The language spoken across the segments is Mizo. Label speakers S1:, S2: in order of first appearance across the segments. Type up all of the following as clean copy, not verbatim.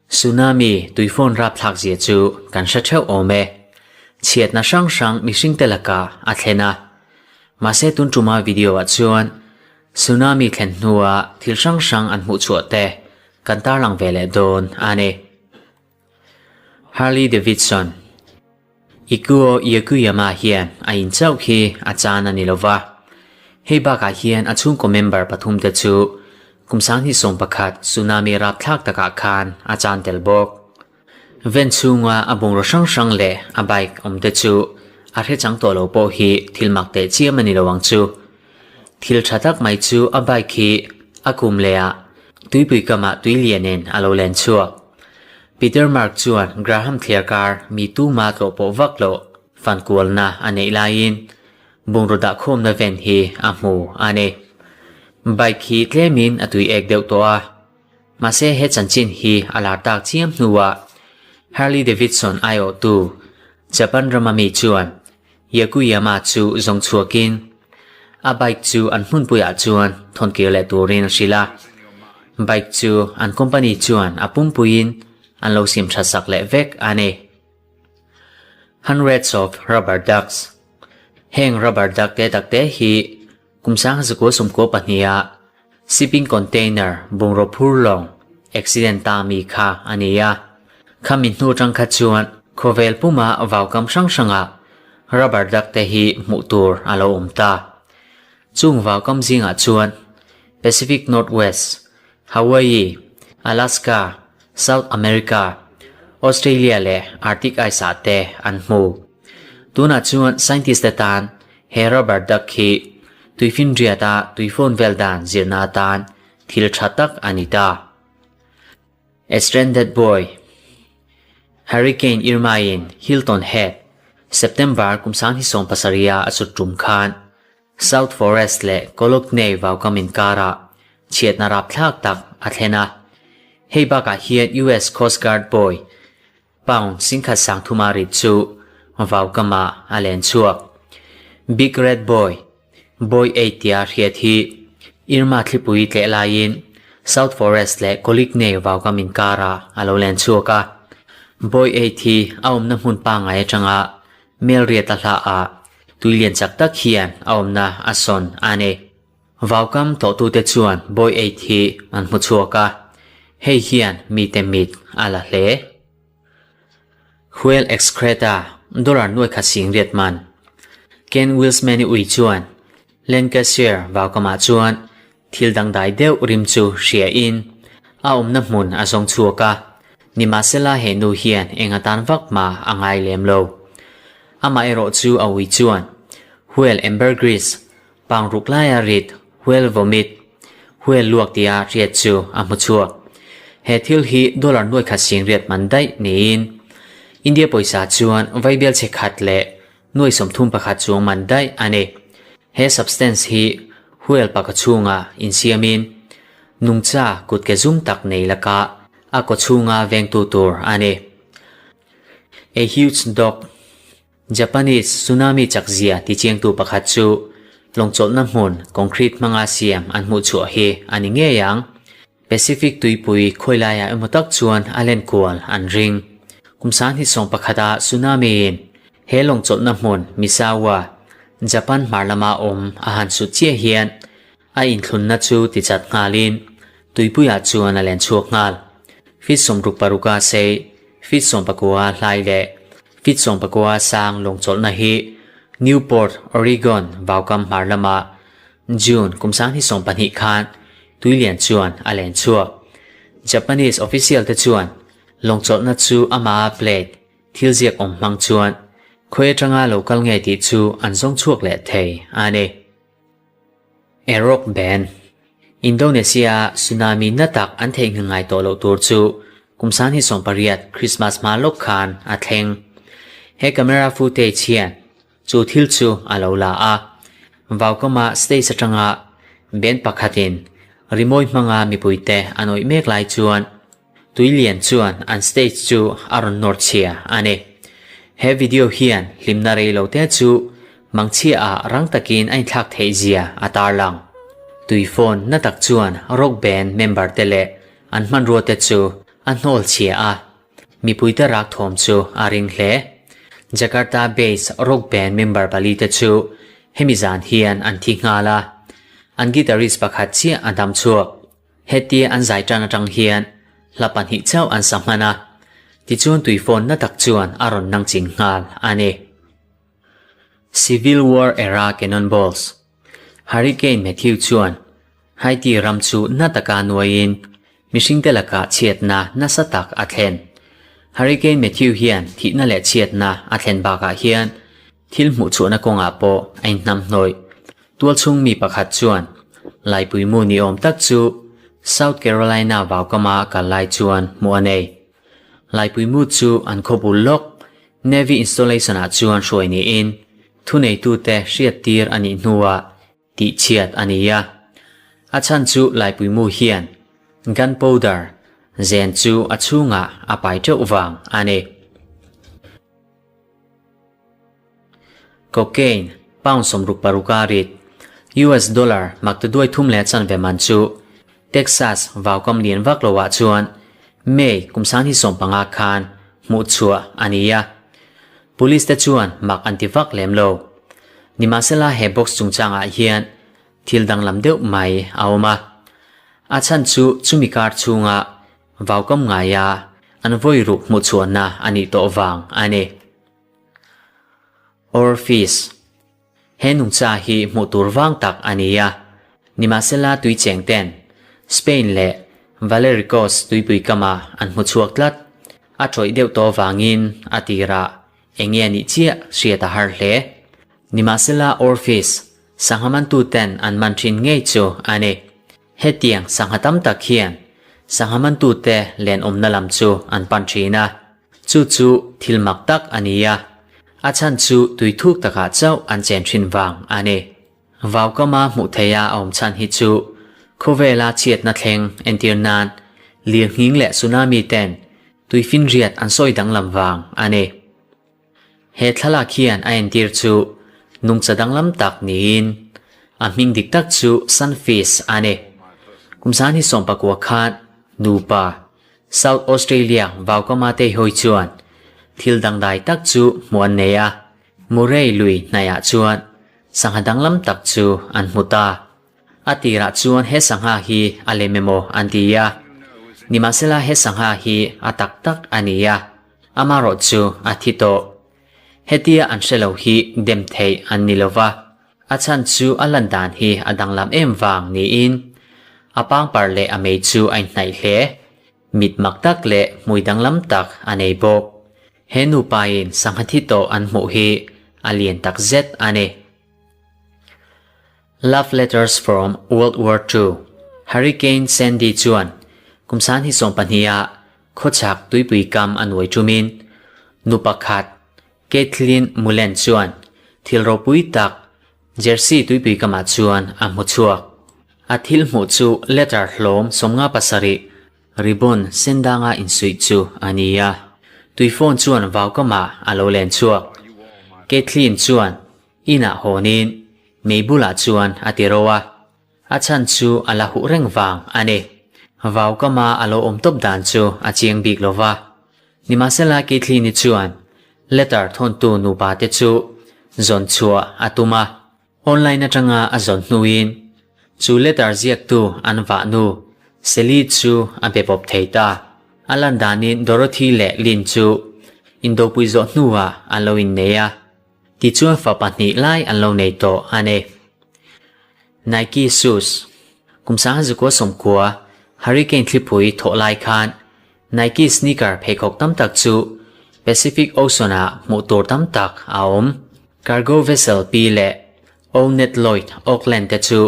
S1: Tsunami tuifawn rapthlak zia chu kan hre theuh awm e. Chhiatna hrang hrang mihringte lakah a thlen a. Mahse tun tuma video ah chuan Tsunami thlen hnua thil hrang hrang an hmuh chhuah te kan tarlang ve leh dawn a ni. Harley Davidson Ikuo Yokuyama hian a in chauh khi a chan a ni lo va. Hei bakah hian a chhungkaw member pathumte chu kum 2011 tsunami rapthlak takah khan a chan tel bawk. Van chhunga a bungraw hrang hrang leh a bike awmte chu a hre chang tawh lo pawh hi thil mak teh chiam a ni lo ang chu. Thil tha tak mai chu a bike hi a kum leh ah tuipui kamah tui lianin a lo len chhuak. Peter Mark chuan Graham thliarkar mi tuma tlawh pawh vak loh fan kualna a neih laiin bungraw dahkhawmna ven hi a hmu a ni. Bike hi tlemin a tui ek deuh tawh a, mahse he chanchin hi a lar tak chiam hnuah Harley Davidson aiawhtu Japan rama mi chuan Yakuyama chu zawng chhuakin a bike chu an hmunpuiah chuan thawn kir leh turin a hrilh a. Bike chu an company chuan a pumpuiin an lo siam tha sak leh vek a ni. Hundreds of rubber ducks Heng rubber duck te tak te hi kum 1992 a shipping container bungraw phur lawng accident ta mi kha a ni a. Khami hnu atang kha chuan khawvel puma vaukam hrang hrangah rubber duck te hi hmuh tur a lo awm ta. Chung vaukam zingah chuan Pacific Northwest, Hawaii, Alaska, South America, Australia leh Arctic ice ah te an hmu. Tunah chuan scientist te tan he rubber duck hi tuifinriata tuifawn vel dan zirna atan thil tha tak a ni ta. A Stranded Boy, Hurricane Irma-in Hilton Head, September kum 2017 a a chut tum khan South Forest leh Kologney vaukam inkarah chhiatna rapthlak tak a thlen a. Hei bakah hian US Coast Guard buoy pound singkhat sang thuma rit chu vaukamah a len chhuak. Big Red Buoy, Buoy 8 tia hriat hi Irma thlipui tleh laiin South Forest leh Koligney vaukam inkarah a lo len chhuak a. Buoy 8 hi a awmna hmun pangngai atanga Melriat a hlah a, tui lian chak tak hian a awmna a sawn a ni. Vaukam tawhtute chuan Buoy 8 hi an hmu chhuak a, hei hian mite mit a la hle. Whale excreta dollar nuai khat sing riat man. Ken Wilsman-i ui chuan Lancashire vaukamah chuan thil dangdai deuh rim chu hria in a awmna hmun a zawng chhuak a, nimahsela he nu hian eng atan vak mah a ngai lem lo. Amaherawh chu a ui chuan whale ambergris Pang ruk laia rit, whale vomit, whale luak tia hriat chu a hmu chhuak. He thil hi dollar nuai khat sing riat man daih niin India pawisa chuan vaibel chhe khat leh nuai 31 chuang man daih a ni. He substance hi whale paka chhunga insiamin nungcha kut ke zum tak nei laka a kaw chhunga vengtu tur a ni. A huge dog. Japanese tsunami chakzia tichiangtu pakhat chu lawngchawlhna hmun concrete hmanga siam an hmuh chhuah hi a ni ngei ang. Pacific tuipui khawilaiah emaw tak chuan a len kual an ring. Kum 2011 ah tsunami in he lawngchawlhna hmun Misawa, Japan hmar lama awm a han sut chiah hian a inthlunna chu tichat nghalin tuipuiah chuan a len chhuak nghal. Feet 66 a sei, feet 19 hlai leh feet 19 sang lawngchawlhna hi Newport, Oregon vaukam hmar lamah June kum 2020 khan tuilian chuan a len chhuak. Japanese official te chuan lawngchawlhna chu ama plate thil ziak awm hmang chuan khawi atanga lo kal nge tih chu an zawng chhuak leh thei a ni. A rock band. Indonesia tsunami na tak an theih nge ngai tawh loh tur chu kum 2018 Christmas hma lawk khan a thleng. He camera footage hian chu thil chu a lo la a. Vaukama stage atanga band pakhatin rimawi hmanga mipuite an awih mek lai chuan tuilian chuan an stage chu a rawn nawr chhia a ni. He video hian hlimna rei lo te chu mangchhia ah rang takin a inthlak theih zia a tarlang. Tuifawn na tak chuan rock band member te leh an hmanrua te chu a hnawl chhia a, mipuite rak thawm chu a ring hle. Jakarta based rock band member pali te chu hemi zan hian an thi nghal a, an guitarist pakhat chiah a dam chhuak. Hetia an zai tan atang hian hla pahnih chauh an sa hman a, tichuan tuifawn na tak chuan a rawn nang ching nghal a ni. Civil War era Cannonballs Hurricane Matthew chuan Haiti ram chu na taka nuaiin mihringte lakah chhiatna nasa tak a thlen. Hurricane Matthew hian thihna leh chhiatna a thlen bakah hian thil hmuhchhuahna kawngah pawh a inhnamhnawih. Tualchhung mi pakhat chuan Laipui mu ni awm tak chu South Carolina vaukama a kal lai chuan hmuh a nei. Laipui mu chu an khaw bul lawk Navy installation ah chuan hruai niin thuneitute hriattir a nih hnuah tihchhiat a ni a. A chhan chu Laipui mu hian gunpowder zen chu a chhungah a pai teuh vang a ni. Cocaine, pound 66 a rit, US dollar maktaduai thum leh chanve man chu Texas vaukam lian vak lo ah chuan May kum 2015 khan hmuh chhuah a ni a. Police te chuan mak an ti vak lem lo. Nimahsela he box chungchangah hian thil danglam deuh mai a awm a. A chhan chu chumi kar chhunga vaukam ngaia an vawi ruk hmuh chhuahna a nih tawh vang a ni. Orphis, He nungcha hi hmuh tur vang tak a ni a, nimahsela tui cheng ten Spain leh Valericos tuipui kama an hmu chhuak tlat. A tawih deuh tawh vangin a tirah eng nge nih chiah hriat a har hle. Nimahsela Orphis, sangha mantu ten an man thin ngei chu a ni. Hetiang sangha tam tak hian sangha mantute len awmna lam chu an pan thin a, chu chu thil mak tak a ni a, a chhan chu tui thuk takah chauh an chen thin vang a ni. Vaukama hmuh theiha a awm chhan hi chu khawvela chhiatna thleng entir nan lirnghing leh tsunami ten tuifinriat an sawi danglam vang a ni. He thlalak hian a entir chu nungcha danglam tak niin a hming dik tak chu Sunfish a ni. Kum sangni 19 khan nupa South Australia vaukama te hawi chuan thil dangdai tak chu hmuh an nei a, Murray lui hnaihah chuan sangha danglam tak chu an hmu ta. A tirah chuan he sangha hi a lem emaw an ti a, nimahsela he sangha hi a tak tak a ni a. Amarawh chu a thi tawh. Hetia an hre lo hi dem theih an ni lo va, a chhan chu a lan dan hi a danglam em vang niin a pangpar leh a mei chu a inhnaih hle. Mit mak tak leh hmui danglam tak a nei bawk. He nupain sangha thi tawh an hmuh hi a lian tak zet a ni. Love Letters from World War II, Hurricane Sandy chuan kum 2020 ah khawchhak tuipui kam a nuai ṭumin nu pakhat Kathleen Mullen chuan thil ropui tak Jersey tuipui kamah chuan a hmu chhuak. A thil hmuh chu letter hlawm 57 ribbon sendanga insuih chu a ni a. Tuifawn chuan vaukamah a lo len chhuak. Kathleen chuan inah hawnin mei bulah chuan a ti ro a. A chhan chu a la huh reng vang a ni. Vaukama a lo awm tawp dan chu a chiang bik lo va. Nimahsela Keithlini chuan letter thawntu nupa te chu zawn chhuah a tum a. Online atanga a zawn hnuin chu letter ziaktu an vah nu Sally chu a be pawp thei ta. A lan danin Dorothy leh Lynn chu indopui zawh hnuah an lo innei a. Tichuan fa pahnih lai an lo nei tawh a ni. Nike shoes, Kum 1990, Hurricane thlipui thawh lai khan Nike sneaker pheikhawk tam tak chu Pacific Ocean-ah hmuh tur tam tak a awm. Cargo vessel pi leh O Ned Lloyd Auckland te chu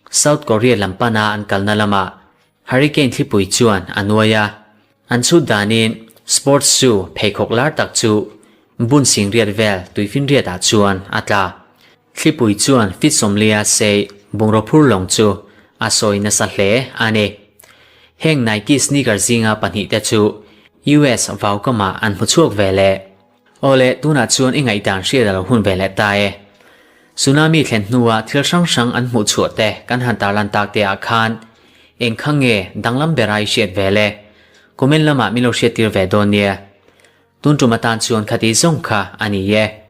S1: South Korea lam pana an kalna lamah Hurricane thlipui chuan a nuai a. An chhut danin sports shoe pheikhawk lar tak chu bun singriat vel tuifinriatah chuan a tla. Thlipui chuan feet 40 sei bungraw phur lawng chu a sawi nasa hle a ni. Heng Nike sneaker zinga pahnih te chu US vaukamah an hmu chhuak ve leh. Awle, tunah chuan i ngaihdan hriat a lo hun ve leh ta e. Tsunami thlen hnua thil hrang hrang an hmuh chhuah te kan han tarlan tak te ah khan eng kha nge danglam bera i hriat ve le? Comment lamah min lo hriattir ve dawn nia. Tun tum atan chuan khati zawng kha a ni e.